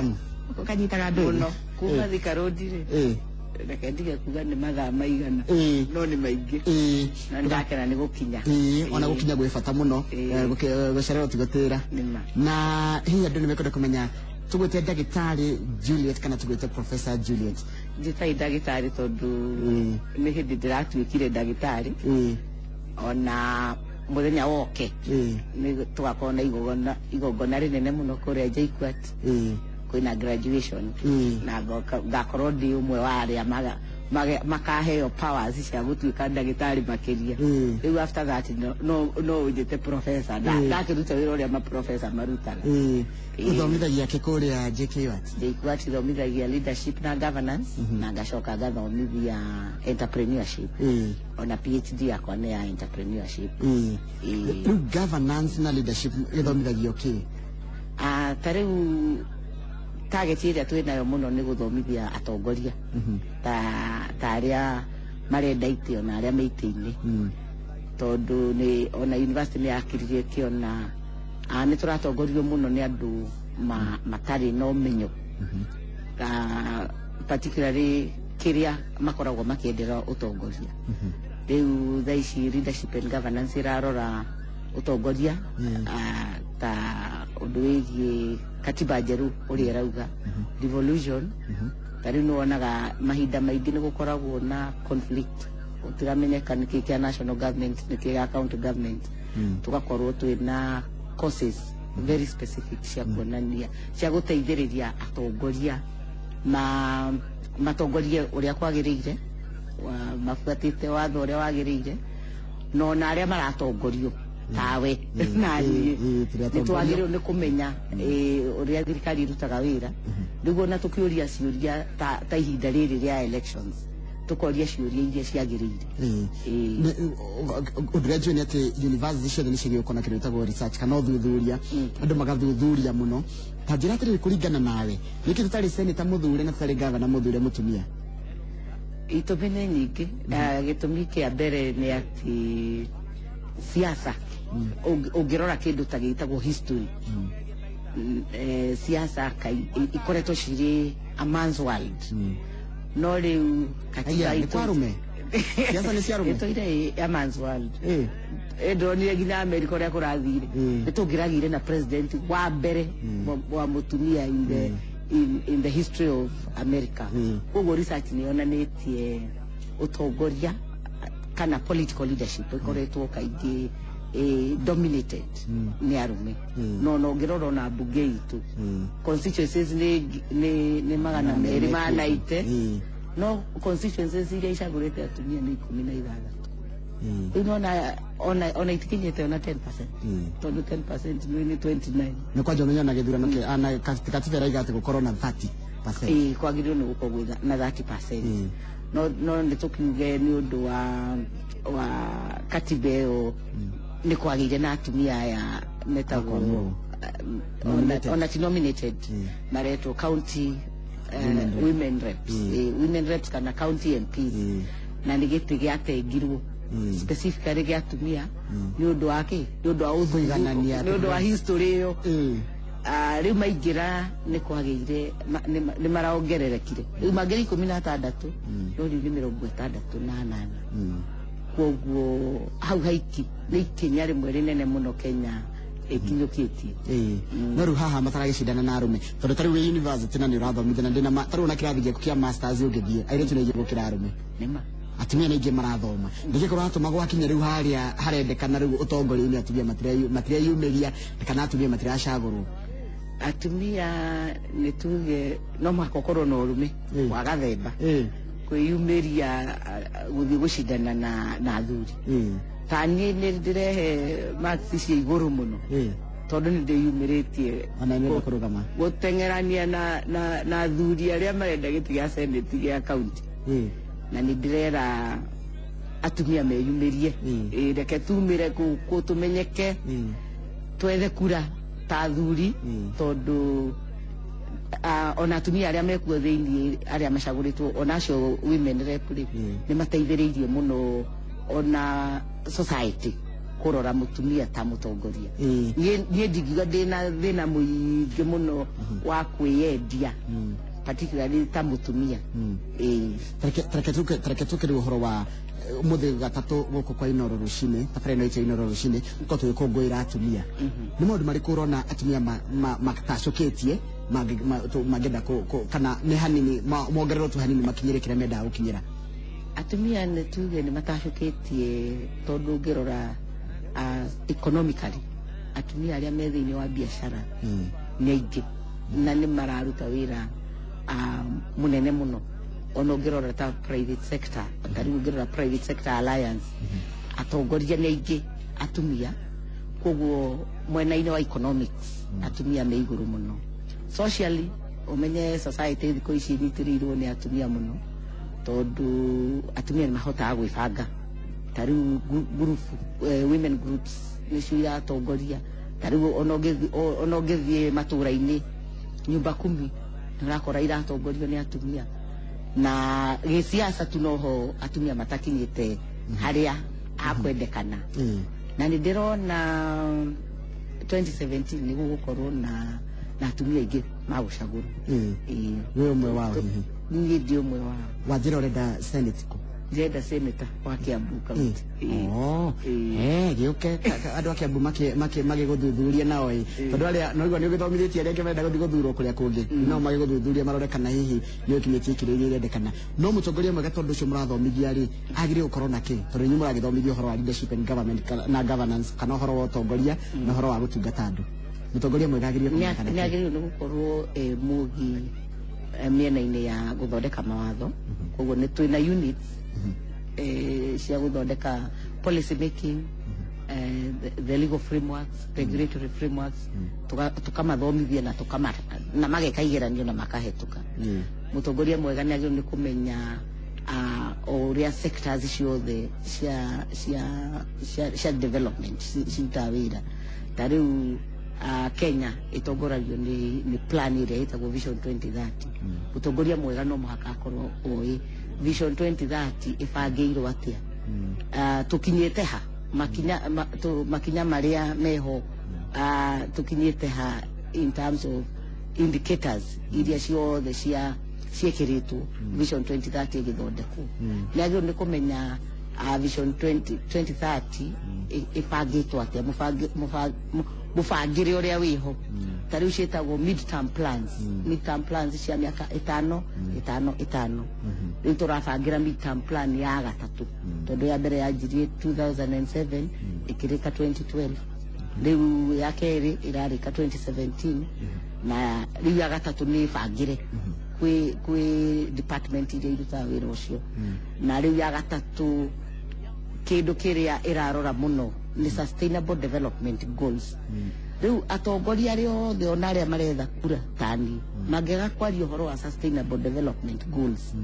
Njamu kanyitaga andũ. Mũno kuma Thika Road rĩ, reke ndige kuga nĩ mathaa maigana, no nĩ maingĩ, na ndakena nĩ gũkinya. Ĩĩ, ona gũkinya gwĩ bata mũno. Gũcererwo ti gũtĩra. Nĩma. Na hihi andũ nĩ mekwenda kũmenya tũgwĩte Ndagĩtarĩ Juliet kana tũgwĩte Professor Juliet? Njĩtai ndagĩtarĩ tondũ nĩ hĩndĩ ndĩratuĩkire ndagĩtarĩ. Ona mũthenya woke nĩ tũgakorwo na igongona rĩnene mũno kũrĩa JKUAT, kwĩna graduation, na ngakorwo ndĩ ũmwe wa arĩa makaheo powers cia gũtuĩka ndagĩtarĩ makĩria. Rĩu after that no ũnjĩte professor. Ndakĩruta wĩra ũrĩa maprofessor marutaga. Ũthomithagia kĩ kũrĩa JKUAT? JKUAT ithomithagia leadership na governance, na ngacoka ngathomithia entrepreneurship. Ona PhD yakwa nĩ ya entrepreneurship. Ĩĩ. Rĩu governance na leadership gĩthomithagio kĩ? Ah, ta rĩu target ĩrĩa twĩ nayo mũno nĩ gũthomithia atongoria ta arĩa marenda itĩ ona arĩa me itĩ-inĩ, tondũ nĩ ona university nĩ yakiririe ĩkĩona nĩ tũratongorio mũno nĩ andũ matarĩ na ũmenyo, particularly kĩrĩa makoragwo makĩendera ũtongoria. Rĩu thaa ici leadership and governance ĩrarora ũtongoria, ta ũndũ wĩgiĩ katiba njerũ ũrĩa ĩrauga devolution. Ta rĩu nĩ wonaga mahinda maingĩ nĩ gũkoragwo na conflict, gũtiramenyeka nĩkĩ kĩa national government, nĩkĩ gĩa county government. Tũgakorwo twĩna courses very specific cia kuonania, cia gũteithĩrĩria atongoria matongorie ũrĩa kwagĩrĩire, mabuatĩte watho ũrĩa wagĩrĩire, na ona arĩa maratongorio tawe na niĩ tũrĩ nĩ atongoria. Twagĩrĩirwo nĩ kũmenya ũrĩa thirikari ĩrutaga wĩra, nĩguo na tũkĩũria ciũria ta ihinda rĩrĩ rĩa elections, tũkoria ciũria iria ciagĩrĩire. Ũndũ ũrĩa njũĩ nĩ atĩ university ciothe nĩ ciagĩrĩirwo gũkorwo na kĩndũ gĩtagwo research kana ũthuthuria, andũ magathuthuria mũno. Ta njĩra atĩrĩrĩ, kũringana nawe, nĩkĩ tũtarĩ senator mũthure na tũtarĩ gavana mũthure mũtumia? Itũmi nĩ nyingĩ. Gĩtũmi kĩa mbere nĩ atĩ siasa, ũngĩrora kĩndũ ta gĩtagwo history, siasa ikoretwo cirĩ a man's world, no rĩu katiba Aya, nĩ kwa arũme? Siasa nĩ cia arũme? Ĩtũire ĩ a man's world. Ndonire nginya America ũrĩa kũrathire. Nĩ tũngĩragire na president wa mbere wa mũtumia in the history of America. Koguo research nĩ yonanĩtie ũtongoria kana political leadership ĩkoretwo kaingĩ dominated nĩ arũme. No ũngĩrora ona mbunge itũ, constituencies nĩ 290, no constituencies iria icagũrĩte atumia nĩ 16. Rĩu nona ona itikinyĩte ona 10%, tondũ 10% nĩ 29. Nĩ kwanja ũmenya na gĩthurano na katiba ĩraiga atĩ gũkorwo na 30%. Ĩĩ, kwagĩrĩirwo nĩ gũkorwo na 30%. No nĩ tũkiuge nĩ ũndũ wa katiba ĩyo nĩ kwagĩire na atumia aya metagwo Akorwo nominated. Ona ti nominated, maretwo county women reps, women reps kana county MPs, na nĩ gĩtĩ gĩatengirwo specifically gĩa atumia nĩ ũndũ wa kĩ? Nĩ ũndũ wa Kũiganania. Nĩ ũndũ wa history ĩyo. Ah, rĩu maingĩra nĩ kwagĩire nĩ maraongererekire, rĩu mangĩra 16, no rĩu nĩ 68. Koguo hau haiki nĩ ikinya rĩmwe rĩnene mũno Kenya ĩkinyũkĩtie. Ĩĩ. No rĩu haha mataragĩcindana na arũme, tondũ ta rĩu wĩ university na nĩ ũrathomithia na ndĩna ta rĩu na kĩrathi gĩaku kĩa masters, ũngĩthiĩ airĩtu nĩ aingĩ gũkĩra arũme. Nĩma. Atumia nĩ aingĩ marathoma. Nĩkĩ kũratũma gwakinya rĩu harĩa harendekana rĩu ũtongoria-inĩ atumia matireyumĩria kana atumia matiracagũrwo? Atumia nĩ tuge no mũhaka ũkorwo na ũrũme wa gathemba kwĩyumĩria, gũthiĩ gũcindana na athuri. Ta niĩ nĩ ndĩrehe marks cia igũrũ mũno tondũ nĩ ndĩyumĩrĩtie Ona nĩ kũrũgama. gũteng'erania na athuri arĩa marenda gĩtĩ gĩa senate gĩa county. Na nĩ ndĩrera atumia meyumĩrie. Ĩ, reke tumĩre kũ tũmenyeke, twethe kura ta athuri, tondũ ona atumia arĩa mekuo thĩiniĩ, arĩa macagũrĩtwo, ona acio women rep rĩ, nĩ mateithĩrĩirie mũno ona society. Kũrora mũtumia ta mũtongoria. Niĩ ndingiuga ndĩna thĩna mũingĩ mũno wa kwĩyendia, particularly ta mũtumia. Ĩĩ. Tareke tuke rĩu ũhoro wa ũmũthĩ gatatũ gũkũ kwa Inoro rũcinĩ, tabarĩra ĩno itũ Inoro rũcinĩ, tũkorwo tũgĩkũngũĩra atumia. Nĩ maũndũ marĩkũ ũrona atumia matacũkĩtie mangĩenda kana nĩ hanini mongererwo tu hanini makinyĩre kĩrĩa mendaga gũkinyĩra? Atumia nĩ tuge nĩ matacũkĩtie, tondũ ũngĩrora economically, atumia arĩa me thĩinĩ wa biacara nĩ aingĩ na nĩ mararuta wĩra mũnene mũno. Ona ũngĩrora ta private sector, ta rĩu ũngĩrora Private Sector Alliance, atongoria nĩ aingĩ atumia. Koguo mwena-inĩ wa economics atumia me igũrũ mũno. Socially, ũmenye society thikũ ici inyitĩrĩirwo nĩ atumia mũno, tondũ atumia nĩ mahotaga gwĩbanga. Ta rĩu group, women groups nĩcio iratongoria. Ta rĩu ona ũngĩthiĩ matũra-inĩ, nyumba kumi nĩ ũrakora iratongorio nĩ atumia. Na gĩsiasa tu noho atumia matakinyĩte harĩa hakwendekana. Na nĩ ndĩrona 2017 nĩ gũgũkorwo na atumia aingĩ magũcagũrwo. Ĩĩ. Wĩ ũmwe wao hihi? Niĩ ndĩ ũmwe wao. Wanjĩra ũrenda senate kũ? Ndĩrenda senator wa Kiambu County. Ĩĩ. Oh, Ĩĩ. Gĩũke andũ a Kiambu magĩgũthuthuria nao ĩ, tondũ arĩa noigua nĩ ũgĩthomithĩtie arĩa angĩ marenda gũthiĩ gũthurwo kũrĩa kũngĩ, no magĩgũthuthuria marore kana hihi nĩ ũkinyĩtie ikĩro iria irendekana. No mũtongoria mwega, tondũ ũcio mũrathomithia rĩ, agĩrĩire gũkorwo na kĩ? Tondũ inyuĩ mũragĩthomithia ũhoro wa leadership and government na governance, kana ũhoro wa ũtongoria na ũhoro wa gũtungata andũ. Mũtongoria mwega agĩrĩire kũmenyekana Nĩ kĩ? Agĩrĩirwo nĩ gũkorwo mũgi mĩena-inĩ ya gũthondeka mawatho. Koguo nĩ twĩna units cia gũthondeka policy making, the legal frameworks, regulatory frameworks. Tukamathomithia na mageka igeranio na makahetũka. Mũtongoria mwega nĩ agĩrĩirwo nĩ kũmenya o ũrĩa sectors ciothe cia development cirutaga wĩra. Ta rĩu Kenya ĩtongoragio nĩ plan ĩrĩa ĩtagwo Vision 2030. Mũtongoria mwega no mũhaka akorwo oĩ Vision 2030 ĩbangĩirwo atĩa, tũkinyĩte ha, makinya marĩa meho, tũkinyĩte ha in terms of indicators iria ciothe ciĩkĩrĩtwo Vision 2030 ĩgĩthondekwo. Nĩ agĩrĩirwo nĩ kũmenya Vision 20, 2030 ĩbangĩtwo atĩa, mũbangĩre ũrĩa wĩho. Ta rĩu ciĩtagwo midterm plans, midterm plans cia mĩaka 5, 5, 5. Rĩu tũrabangĩra midterm plan ya gatatũ, tondũ ya mbere yanjirie 2007 ĩkĩrĩka 2012, rĩu ya kerĩ ĩrarĩka 2017, na rĩu ya gatatũ nĩ ĩbangĩre kwĩ department iria irutaga wĩra ũcio. Na rĩu ya gatatũ, kĩndũ kĩrĩa ĩrarora mũno nĩ sustainable development goals. Rĩu atongoria arĩa othe, ona arĩa maretha kura tani, mangĩaga kwaria ũhoro wa sustainable development goals,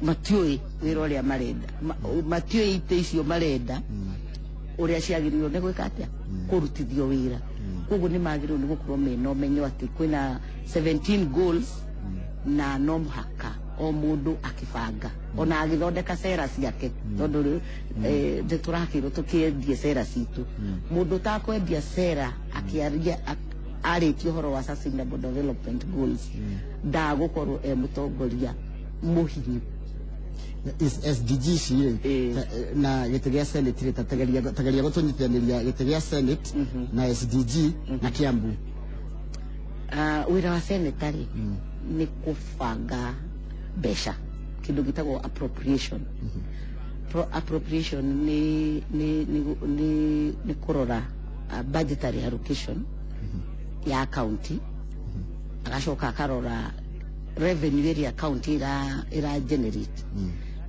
matiũĩ wĩra ũrĩa marenda, matiũĩ itĩ icio marenda ũrĩa ciagĩrĩirwo nĩ gwĩka atĩa, kũrutithio wĩra. Koguo nĩ magĩrĩirwo nĩ gũkorwo mena ũmenyo atĩ kwĩna 17 goals, na no mũhaka o mũndũ akĩbanga ona agĩthondeka cera ciake, tondũ rĩu nĩ tũrakĩrwo tũkĩendie cera citũ. Mũndũ ũtakwendia cera akĩaria arĩtie ũhoro wa sustainable development goals ndagũkorwo e mũtongoria mũhinyu. SDG ici rĩ, na gĩtĩ gĩa senate rĩ, ta tageria gũtũnyitithanĩria gĩtĩ gĩa senate na SDG na Kiambu. Wĩra wa seneta rĩ, nĩ kũbanga mbeca, kĩndũ gĩtagwo appropriation. Appropriation nĩ kũrora budgetary allocation ya county, agacoka akarora revenue ĩrĩa county ĩra generate.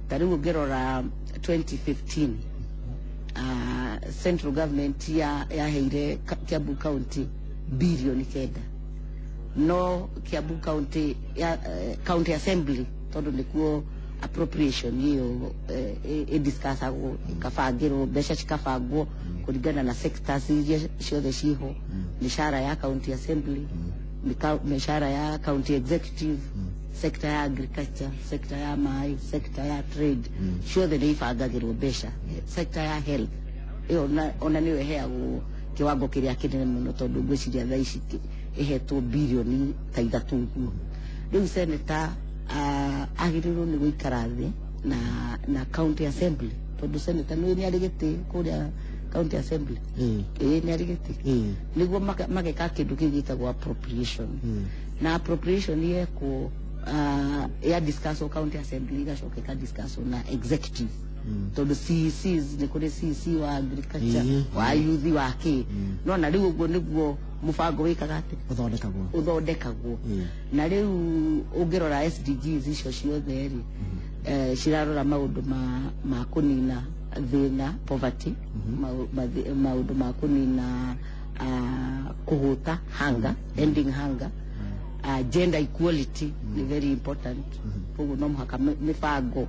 Ta rĩu ũngĩrora 2015, central government yaheire Kiambu County 9 birioni, no Kiambu County ya, county assembly, tondũ nĩkuo appropriation ĩyo ĩdiscussagwo, ĩkabangĩrwo mbeca, cikabangwo kũringana na sectors iria ciothe ciho, mĩcara ya county assembly, mĩcara ya county executive. Sector ya agriculture, sector ya maĩ, sector ya trade, ciothe nĩ ibangagĩrwo mbeca. Sector ya health ĩyo ona nĩyo ĩheagwo kiwango kĩrĩa kĩnene mũno, tondũ ngwĩciria thaa ici ĩhetwo birioni ta 3 ũguo. Rĩu senator agĩrĩirwo nĩ gũikara thĩ na county assembly, tondũ senator nĩ arĩ gĩtĩ kũrĩa county assembly. Ĩĩ, nĩ arĩ gĩtĩ. Nĩguo mageka kĩndũ kĩu gĩtagwo appropriation. Na appropriation yekwo, ya discusswo county assembly, igacoka ĩkadiscusswo na executive, tondũ CECs nĩ kũrĩ CEC wa agriculture, wa youth, wa kĩ. No na rĩu ũguo nĩguo mũbango wĩkaga atĩ ũthondekagwo. Ũthondekagwo. Na rĩu ũngĩrora SDGs icio ciothe rĩ, cirarora maũndũ ma kũnina thĩna, poverty, maũndũ ma kũnina kũhũta, hunger, ending hunger, gender equality nĩ very important. Koguo no mũhaka mĩbango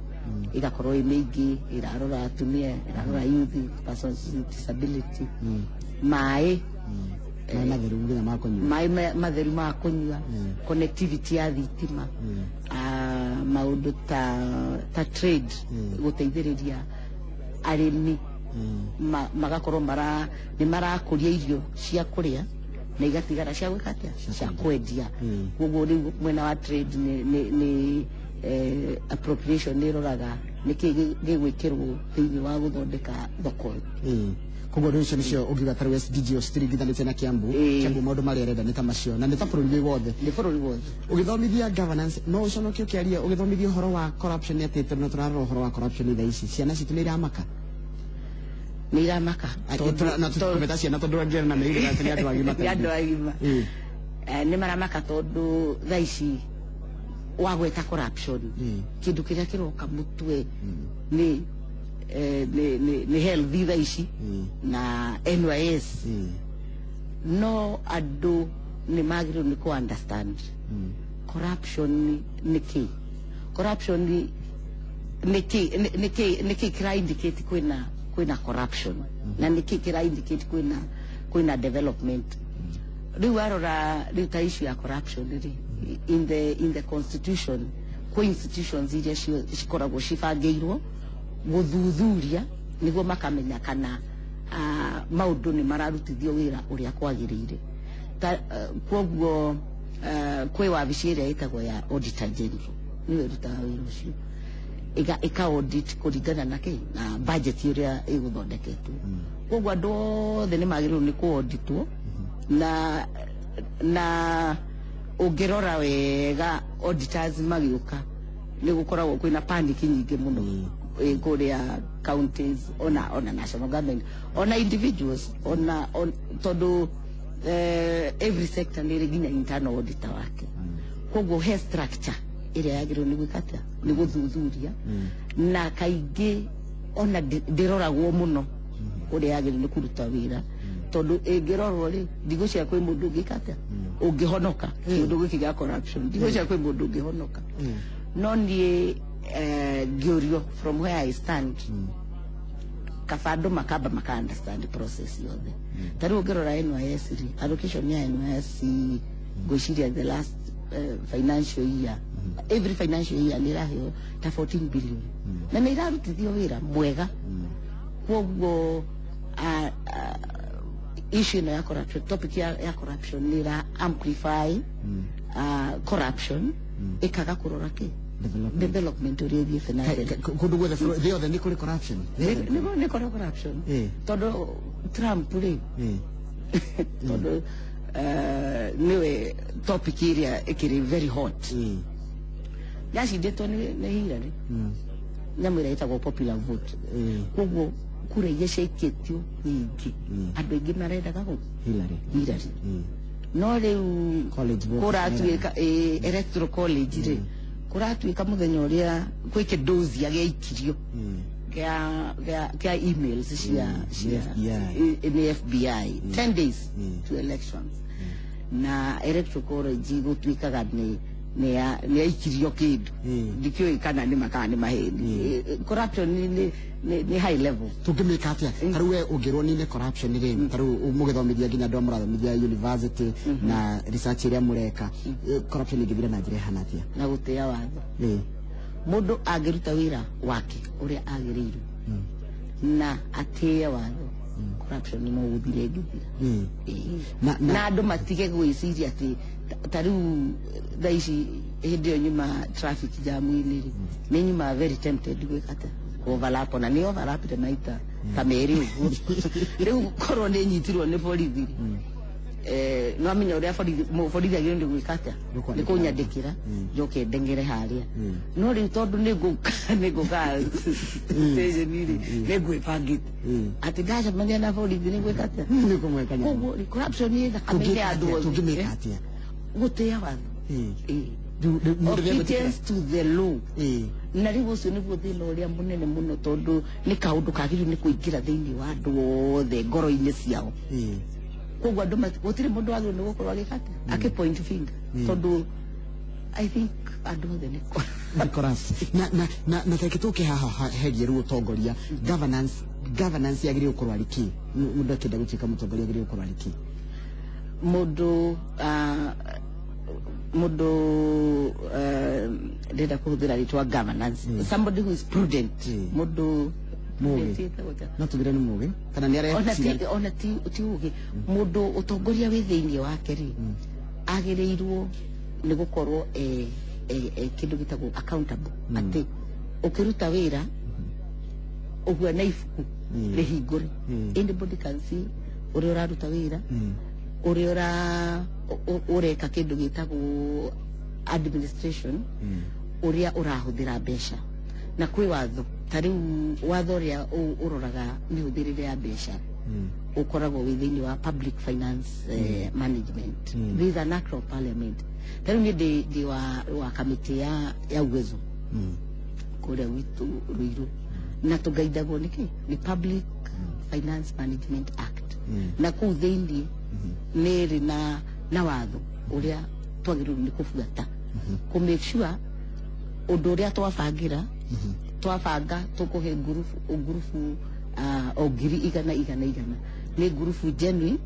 ĩgakorwo ĩ mĩingĩ, ĩrarora atumia, ĩrarora youth, persons with disability, maĩ. Maĩ matheru nginya ma kũnyua. Maĩ matheru ma kũnyua, connectivity ya thitima, maũndũ ta trade, gũteithĩrĩria arĩmi magakorwo mara nĩ marakũria irio cia kũrĩa na igatigara cia gwĩka atĩa, cia kwendia. Koguo rĩu mwena wa trade nĩ appropriation nĩ ĩroraga nĩkĩ gĩgwĩkĩrwo thĩinĩ wa gũthondeka thoko. Koguo rĩu icio nĩcio ũngiuga ta rĩu SDG citiringithanĩtie na Kiambu. Kiambu maũndũ marĩa arenda nĩ ta macio, na nĩ ta bũrũri wĩ wothe. Nĩ bũrũri wothe. Ũgĩthomithia governance, no ũconoke ũkĩaria ũgĩthomithia ũhoro wa corruption, nĩ atĩ tondũ tũrarora ũhoro wa corruption thaa ici, ciana citũ nĩ iramaka. Nĩ iramaka. Na tũkũmeta ciana tondũ angĩ na nĩ atĩ nĩ andũ agima. Nĩ andũ agima. Nĩ maramaka tondũ thaa ici wagweta corruption, kĩndũ kĩrĩa kĩroka mũtwe nĩ health thaa ici na NYS. No andũ nĩ magĩrĩirwo nĩ kũ understand corruption nĩ kĩ, corruption nĩ kĩ, nĩ kĩ kĩra indicate kwĩna corruption, na nĩ kĩ kĩra indicate kwĩna development. Rĩu warora rĩu ta issue ya corruption rĩ, in the constitution kwĩ institutions iria cikoragwo cibangĩirwo gũthuthuria nĩguo makamenya kana maũndũ nĩ mararutithio wĩra ũrĩa kwagĩrĩire. Ta koguo kwĩ wabici ĩrĩa ĩtagwo ya Auditor General, nĩyo ĩrutaga wĩra ũcio, ĩka audit kũringana na kĩ, na budget ũrĩa ĩgũthondeketwo. Koguo andũ othe nĩ magĩrĩirwo nĩ kũ-auditwo, na ũngĩrora wega auditors magĩũka nĩ gũkoragwo kwĩna panic nyingĩ mũno kũrĩa counties, ona national government, ona individuals, ona tondũ every sector nĩ ĩrĩ nginya internal auditor wake. Koguo he structure ĩrĩa yagĩrĩirwo nĩ gwĩka atĩa, nĩ gũthuthuria, na kaingĩ ona ndĩroragwo mũno ũrĩa yagĩrĩirwo nĩ kũruta wĩra, tondũ ĩngĩrorwo rĩ, ndigũcia kwĩ mũndũ ũngĩka atĩa, ũngĩhonoka kĩũndũ gĩkĩ gĩa corruption. Ndigũcia kwĩ mũndũ ũngĩhonoka. No niĩ ngĩũrio, from where I stand, kaba andũ makamba maka understand process yothe. Ta rĩu ũngĩrora NYS rĩ, allocation ya NYS, ngwĩciria the last financial year, every financial year nĩ ĩraheo ta 14 billion, na nĩ irarutithio wĩra mwega. Koguo issue ĩno ya corruption, topic ya corruption nĩ ĩra amplify corruption, ĩkaga kũrora kĩ, development. Development ũrĩa ĩthiĩte na mbere. Kũndũ guothe thĩ yothe nĩ kũrĩ corruption. Nĩ kũrĩ corruption. Tondũ Trump rĩ, tondũ nĩwe topic ĩrĩa ĩkĩrĩ very hot, yacindĩtwo nĩ Hillary, nyamũ ĩrĩa ĩtagwo popular vote. Koguo kura iria ciaikĩtio nyingĩ, andũ aingĩ marendaga gũ Hillary. Hillary. No rĩu College vote. Kũratuĩka electoral college rĩ, kũratuĩka mũthenya ũrĩa gwĩ kĩndũzia gĩaikirio gĩa emails cia FBI. Nĩ FBI 10 days to elections, na electoral college gũtuĩkaga nĩ Nĩ aikirio kĩndũ. Ndikĩũĩ kana nĩ ma kana nĩ maheni. Corruption nĩ high level. Tũngĩmĩka atĩa tarĩu we ũngĩrwo nine corruption rĩ, tarĩu mũgĩthomithia nginya andũ arĩa mũrathomithia university na research ĩrĩa mũreka, corruption ĩngĩthira na njĩra ĩhana atĩa? Na gũtĩa watho. Mũndũ angĩruta wĩra wake ũrĩa agĩrĩirwo na atĩe watho, corruption no gũthira ĩngĩthira. Ĩĩ. Na andũ matige gwĩciria atĩ ta rĩu thaa ici hĩndĩ ĩyo nyuma traffic jam-inĩ rĩ, nĩ nyuma very tempted gwĩka atĩa, overlap, ona nĩ overlapire maita ta merĩ ũguo. Rĩu korwo nĩ nyitirwo nĩ borithi rĩ, no amenya ũrĩa borithi borithi agĩrĩirwo nĩ gwĩka atĩa? Nĩ nĩ kũnyandĩkĩra njoke ndengere harĩa. No rĩu tondũ nĩ ngũka station rĩ, nĩ ngwĩbangĩte atĩ ndacemania na borithi nĩ gwĩka atĩa? Nĩ kũmweka nyama. Koguo rĩ, corruption ĩ thakame-inĩ ya andũ othe. Tũngĩmĩka atĩa? Gũtĩa watho. Ĩĩ. Rĩu mũndũ nĩegwĩtĩkĩra. Obedience to the law. Na rĩu ũcio nĩguo thĩna ũrĩa mũnene mũno, tondũ nĩ kaũndũ kagĩrĩirwo nĩ kũingĩra thĩinĩ wa andũ othe ngoro-inĩ ciao. Koguo andũ gũtirĩ mũndũ wagĩrĩirwo nĩ gũkorwo agĩka atĩa, akĩ point finger, tondũ I think andũ othe nĩ Nĩ corrupt. Na tareke tũke haha hegie rĩu ũtongoria, governance yagĩrĩirwo gũkorwo arĩ kĩ? Mũndũ akĩenda gũtuĩka mũtongoria agĩrĩirwo gũkorwo arĩ kĩ? Mũndũ ndĩrenda kũhũthĩra rĩtwa governance, somebody who is prudent. Mũndũ Mũũgĩ. prudent ĩtagwo atĩa? No tugire nĩ mũgĩ kana nĩ Ona areciria? Ona ti ũgĩ. Mũndũ ũtongoria wĩ thĩinĩ wake rĩ, agĩrĩirwo nĩ gũkorwo e kĩndũ gĩtagwo accountable, atĩ ũkĩruta wĩra ũguo na ibuku rĩhingũre, anybody can see ũrĩa ũraruta wĩra, ũrĩa ũreka kĩndũ gĩtagwo administration, ũrĩa ũrahũthĩra mbeca. Na kwĩ watho, ta rĩu watho ũrĩa ũroraga mĩhũthĩrĩre ya mbeca ũkoragwo wĩ thĩinĩ wa Public Finance Management. There is an act of parliament. Ta rĩu niĩ ndĩ wa kamĩtĩ ya Uwezo kũrĩa gwitũ Ruiru, na tũgaidagwo nĩkĩ nĩ Public Finance Management Act, na kũu thĩinĩ nĩ ĩrĩ na watho ũrĩa twagĩrĩirwo nĩ kũbuata kũ make sure ũndũ ũrĩa twabangĩra, twabanga tũkũhe ngurubu o ngiri igana igana igana, nĩ ngurubu genuine,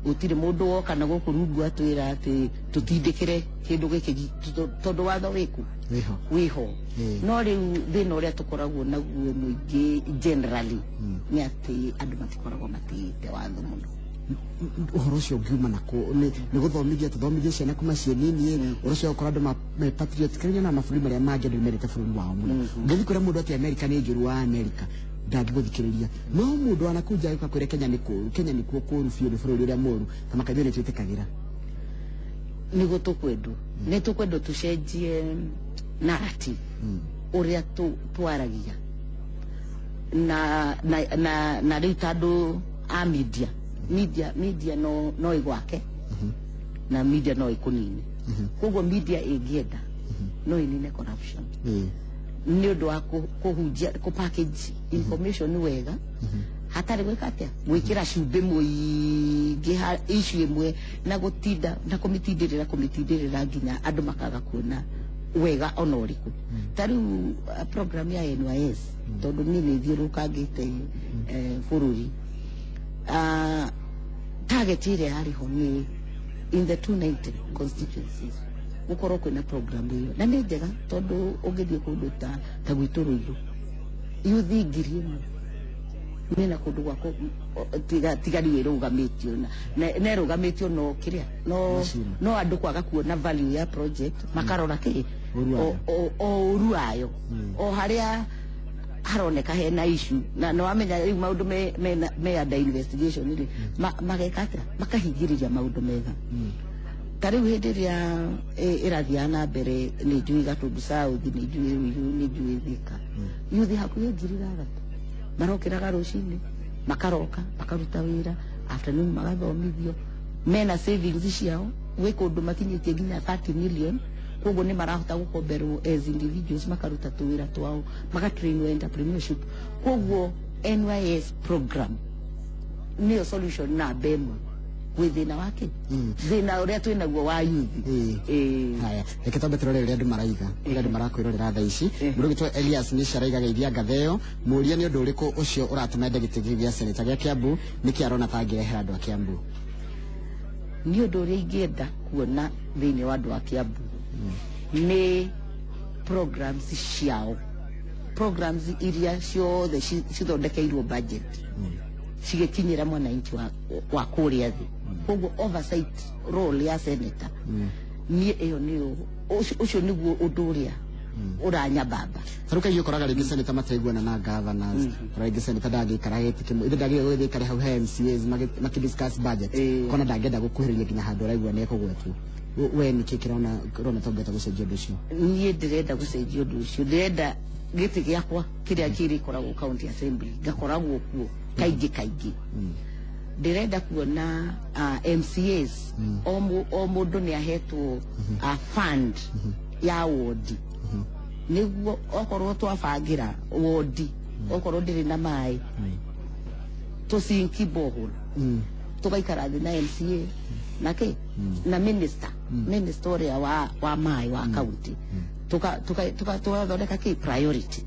gũtirĩ mũndũ woka na gũkũ rungu atwĩra atĩ tũtindĩkĩre kĩndũ gĩkĩ tondũ watho wĩku. Wĩho. Wĩho. No rĩu thĩna ũrĩa tũkoragwo naguo mũingĩ generally nĩ atĩ andũ matikoragwo matĩĩte watho mũno. Ũhoro ũcio ũngiuma nako nĩ gũthomithia, tũthomithie ciana kuma ciĩ nini ũhoro ũcio, gũkorwo andũ me patriot kĩrĩa na mabũrũri marĩa mangĩ andũ nĩ mendete bũrũri wao mũno. Ũngĩthiĩ kũrĩa mũndũ atĩ America nĩ njũru wa America, ndangĩgũthikĩrĩria, no mũndũ wanakunja agĩũka kwĩra Kenya nĩ kũũru, Kenya nĩkuo kũũru biũ, nĩ bũrũri ũrĩa mũũru, ta makaithuĩ nĩ twĩtĩkagĩra. Nĩguo tũkwendwo, nĩ tũkwendwo tũcenjie narrative ũrĩa twaragia na rĩu tandũ a media no ĩgwake na media no ĩkũnine. Koguo media ĩngĩenda no ĩnine corruption nĩ ũndũ wa kũhunjia, kũ package information wega hatarĩ gwĩka atĩa, gwĩkĩra cumbĩ mũingĩ issue ĩmwe na gũtinda na kũmĩtindĩrĩra nginya andũ makaga kuona wega ona ũrĩkũ. Ta rĩu program ya NYS, tondũ niĩ nĩ thiũrũrũkangĩte bũrũri, target ĩrĩa yarĩ ho nĩ in the 290 constituencies gũkorwo kwĩna program ĩyo, na nĩ njega tondũ ũngĩthiĩ kũndũ ta gwitũ Ruiru, yuthi 1,000 mena kũndũ gwa tiga rĩu ĩrũgamĩtio na ĩrũgamĩtio no kĩrĩa no Machine. No andũ kwaga kuona value ya project, makarora kĩ? Ũru wayo. O ũru wayo, o harĩa haroneka hena issue, na nĩ wamenya rĩu maũndũ me under investigation rĩ, mageka atĩa? Makahingĩrĩria maũndũ mega. Ta rĩu hĩndĩ ĩrĩa ĩrathiaga na mbere, nĩ njũĩ Gatundu South, nĩ njũĩ Ruiru, nĩ njũĩ Thika, yuthi hakuhĩ 6,000 marokĩraga rũcinĩ, makaroka makaruta wĩra, afternoon magathomithio, mena savings ciao, gwĩ kũndũ makinyĩtie nginya 30 million. Koguo nĩ marahota gũkomberwo as individuals, makaruta tũwĩra twao, magatrainwo entrepreneurship. Koguo NYS program nĩyo solution namba ĩmwe. Gwĩ thĩna wake, thĩna ũrĩa twĩnaguo wa youth. Haya, reke twambe tũrore ũrĩa andũ maraiga, ũrĩa andũ marakwĩrorera thaa ici. Mũndũ ũgĩtwo Elias nĩ araiga geithia ngatheo, mũũria nĩ ũndũ ũrĩkũ ũcio ũratũma ende gĩtĩ gĩkĩ gĩa seneta gĩa Kiambu, nĩkĩ arona ta angĩrehera andũ a Kiambu? Nĩ ũndũ ũrĩa ingĩenda kuona thĩinĩ wa andũ a Kiambu nĩ programs ciao, programs iria ciothe cithondekeirwo budget cigĩkinyĩra mwananchi wa kũrĩa thĩ. Koguo oversight role ya senator, niĩ ĩyo nĩyo, ũcio nĩguo ũndũ ũrĩa ũranyabamba. Tarĩu kaingĩ ũkoraga rĩngĩ senator matiraiguana na governors, ũkora rĩngĩ senator ndangĩikara gĩtĩ kĩmwe, ithe ndagĩrĩirwo gũthiĩ aikare hau he MCAs makĩdiscuss budget, kona ndangĩenda gũkuhĩrĩria nginya handũ araigua nĩ ekũgwetwo. We nĩkĩ kĩrona ũrona ta ũngĩhota gũcenjia ũndũ ũcio? Niĩ ndĩrenda gũcenjia ũndũ ũcio. Ndĩrenda gĩtĩ gĩakwa kĩrĩa kĩrĩkoragwo county assembly ngakoragwo kuo kaingĩ kaingĩ. Ndĩrenda kuona MCAs o mũndũ nĩ ahetwo fund ya wodi, nĩguo okorwo twabangĩra wodi, okorwo ndĩrĩ na maĩ, tũsinki borehole, tugaikara thĩ na MCA na kĩ na minister ũrĩa wa maĩ wa county, tugathondeka kĩ priority.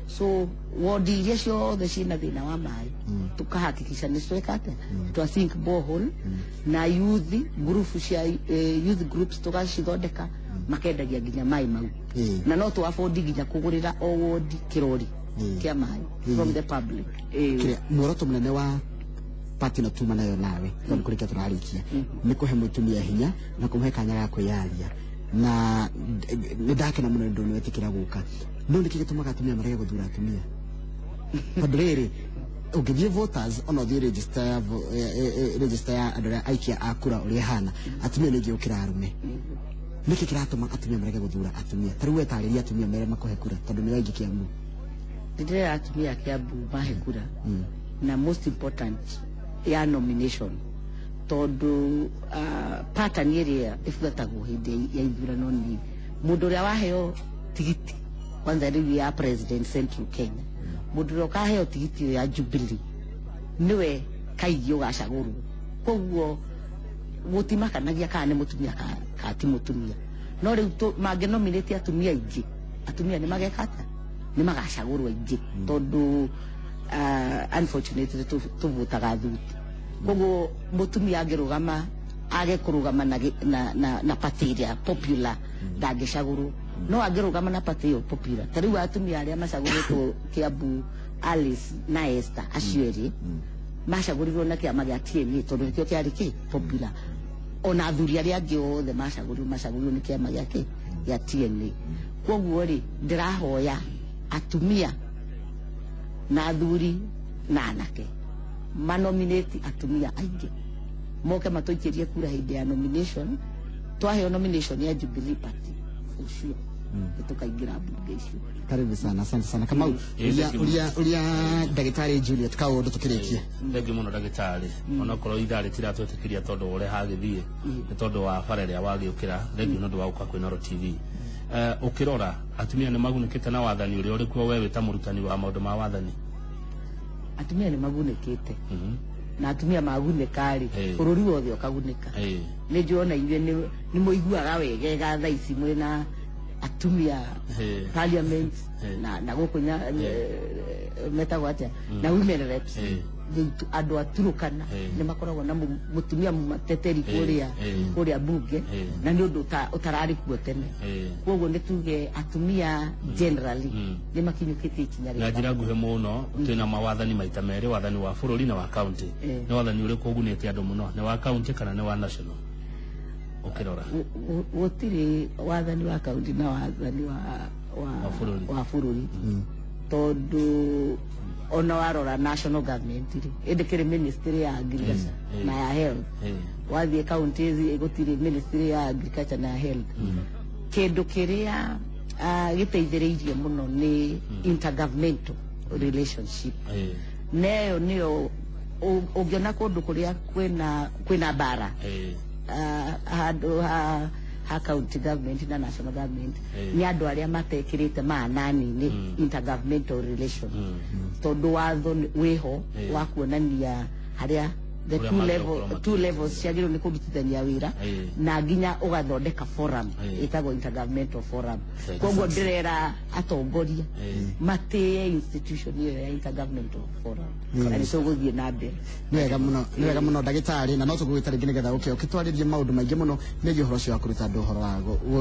So wodi iria ciothe ciĩna thĩna wa maĩ, tukahakikisha nĩ tweka atĩa, twa sink borehole, na youth group cia youth groups tugacithondeka makendagia nginya maĩ mau, na no tu afford nginya kũgũrĩra o wodi kĩrori kĩa maĩ from the public. Kĩrĩa muoroto mũnene wa party ĩno tuma nayo nawe, tondũ kũrĩkia tũrarĩkia, nĩ kũhe mũtumia hinya na kũmũhe kanya ga kwĩyaria, na nĩ ndakena mũno nĩ ũndũ nĩ wetĩkĩra gũka. No nĩkĩ gĩtũmaga atumia marege gũthura atumia? Tondũ rĩrĩ, ũngĩthiĩ voters, ona ũthiĩ register ya register ya andũ arĩa aikia a kura ũrĩa ĩhana, atumia nĩ aingĩ gũkĩra arũme. Nĩkĩ kĩratũma atumia marege gũthura atumia? Ta rĩu wetarĩria atumia mere makũhe kura, tondũ nĩ waingĩ Kiambu. Ndĩrera atumia a Kiambu mahe kura, na most important ya nomination, tondũ pattern ĩrĩa ĩbuatagwo hĩndĩ ya ithurano nĩ mũndũ ũrĩa waheo tigiti kwanza rĩu ya president Central Kenya, mũndũ ũrĩa ũkaheo tigiti ĩyo ya Jubilee nĩwe kaingĩ ũgacagũrwo. Koguo gũtimakanagia kana nĩ mũtumia ka ti mũtumia. No rĩu mangĩnominate atumia aingĩ, atumia nĩ mageka atĩa? Nĩ magacagũrwo aingĩ, tondũ unfortunately tũvutaga thuti. Koguo mũtumia angĩrũgama age kũrũgama na party ĩrĩa popular, ndangĩcagũrwo. No angĩrũgama na party ĩyo popular, ta rĩu atumia arĩa macagũrĩtwo Kiambu, Alice na Esther, acio erĩ macagũrirwo na kĩama gĩa TNA, tondũ nĩkĩo kĩarĩ kĩ popular. Ona athuri arĩa angĩ othe macagũrirwo nĩ kĩama gĩa kĩ gĩa TNA. Koguo rĩ, ndĩrahoya atumia na athuri na anake manominate atumia aingĩ, moke matũikĩrie kura hĩndĩ ya nomination. Twaheo nomination ya Jubilee Party, for sure nĩtũkaingĩra mbunge icio. Karibu sana, asante sana Kamau. Thank you. Uria ndagĩtarĩ Juliet Kaũndũ tũkĩrĩkia. Thengiũ mũno ndagĩtarĩ, onakorwo ithaa rĩtiratwĩtĩkĩria tondũ wa ũrĩa hagĩthiĩ, nĩ tondũ wa bara ĩrĩa wagĩũkĩra. Thengiũ nĩ ũndũ wa gũka kwĩ Inooro TV. Ũkĩrora atumia nĩ magunĩkĩte na wathani ũrĩa ũrĩ kuo, we wĩ ta mũrutani wa maũndũ ma wathani? Atumia nĩ magunĩkĩte, na atumia magunĩka rĩ, bũrũri wothe ũkagunĩka. Nĩ njũĩ ona inyuĩ nĩ mũiguaga wegega thaa ici mwĩna atumia parliament na gũkũ metagwo atĩa, na women reps. Rĩu andũ a Turukana nĩ makoragwo na mũtumia mũmateteri kũrĩa kũrĩa bunge, na nĩ ũndũ ũtararĩ kuo tene. Koguo nĩ tuge atumia generally nĩ makinyũkĩtie ikinya Na rĩa njĩra nguhĩ mũno, twĩna mawathani maita merĩ, wathani wa bũrũri na wa county. Nĩ wathani ũrĩkũ ũgunĩte andũ mũno, nĩ wa county kana nĩ wa national, ũkĩrora? Gũtirĩ wathani wa kaunti na wathani wa Wa bũrũri. Wa bũrũri, tondũ ona warora national government rĩ, ĩndĩ kĩrĩ ministry ya agriculture na ya health. Wathiĩ counties gũtirĩ ministry ya agriculture na ya health. Kĩndũ kĩrĩa gĩteithĩrĩirie mũno nĩ intergovernmental relationship, neyo nĩyo ũngĩona kũndũ kũrĩa kwĩna mbara handũ ha county government na national government, nĩ andũ arĩa matekĩrĩte maanani-inĩ intergovernmental relation, tondũ watho wĩho wa kuonania harĩa The Ũrĩa two magĩrĩirwo level gũkorwo two levels ciagĩrĩirwo nĩ kũrutithania wĩra Ĩĩ. na nginya ũgathondeka forum Ĩĩ. ĩtagwo intergovernmental forum. Thank Koguo you. ndĩrera atongoria Ĩĩ. matĩe institution ĩyo ya intergovernmental forum na nĩ tũgũthiĩ na mbere. Nĩ wega mũno, nĩ wega mũno ndagĩtarĩ, na no tũgũgwĩta rĩngĩ nĩgetha ũke ũkĩtwarĩrie maũndũ maingĩ mũno megiĩ ũhoro ũcio wa kũruta andũ ũhoro wa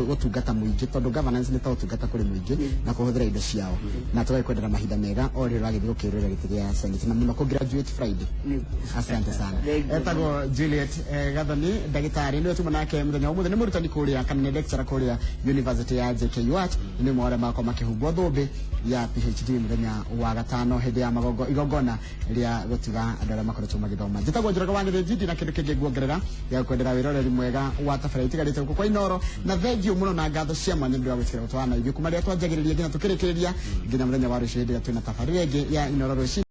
gũtungata mũingĩ, tondũ governance nĩ ta ũtungata kũrĩ mũingĩ na kũhũthĩra indo ciao, na tũgagĩkwendera mahinda mega o rĩrĩa ũragĩthiĩ gũkĩrũĩra gĩtĩ gĩa Senate na mũno kũ graduate Friday. Nĩguo. Asante sana. Thank you. Etagwo Juliet Gathoni, ndagĩtarĩ nĩwe tuma nake mũthenya wa ũmũthĩ, nĩ mũrutani kũrĩa kana nĩ lecturer kũrĩa University ya JKUAT, nĩ ũmwe wa arĩa makorwo makĩhumbwo thũmbĩ ya PhD mũthenya wa gatano hĩndĩ ya magongo igongona rĩa gũtuga andũ arĩa makoretwo magĩthoma. Njĩtagwo Njoroge wa Gĩthĩnji, na kĩndũ kĩngĩ nguongerera gĩa kwendera wĩroreri mwega wa tabarĩra itigarĩte gũkũ kwa Inoro, na thengiũ mũno na ngatho cia mwanya nĩ ũndũ wa gwĩtĩkĩra gũtwarana na ithuĩ kuma rĩrĩa twanjagĩrĩria nginya tũkĩrĩkĩrĩria nginya mũthenya wa rũciũ hĩndĩ ĩrĩa twĩna tabarĩra ĩngĩ ya Inoro rũciũ.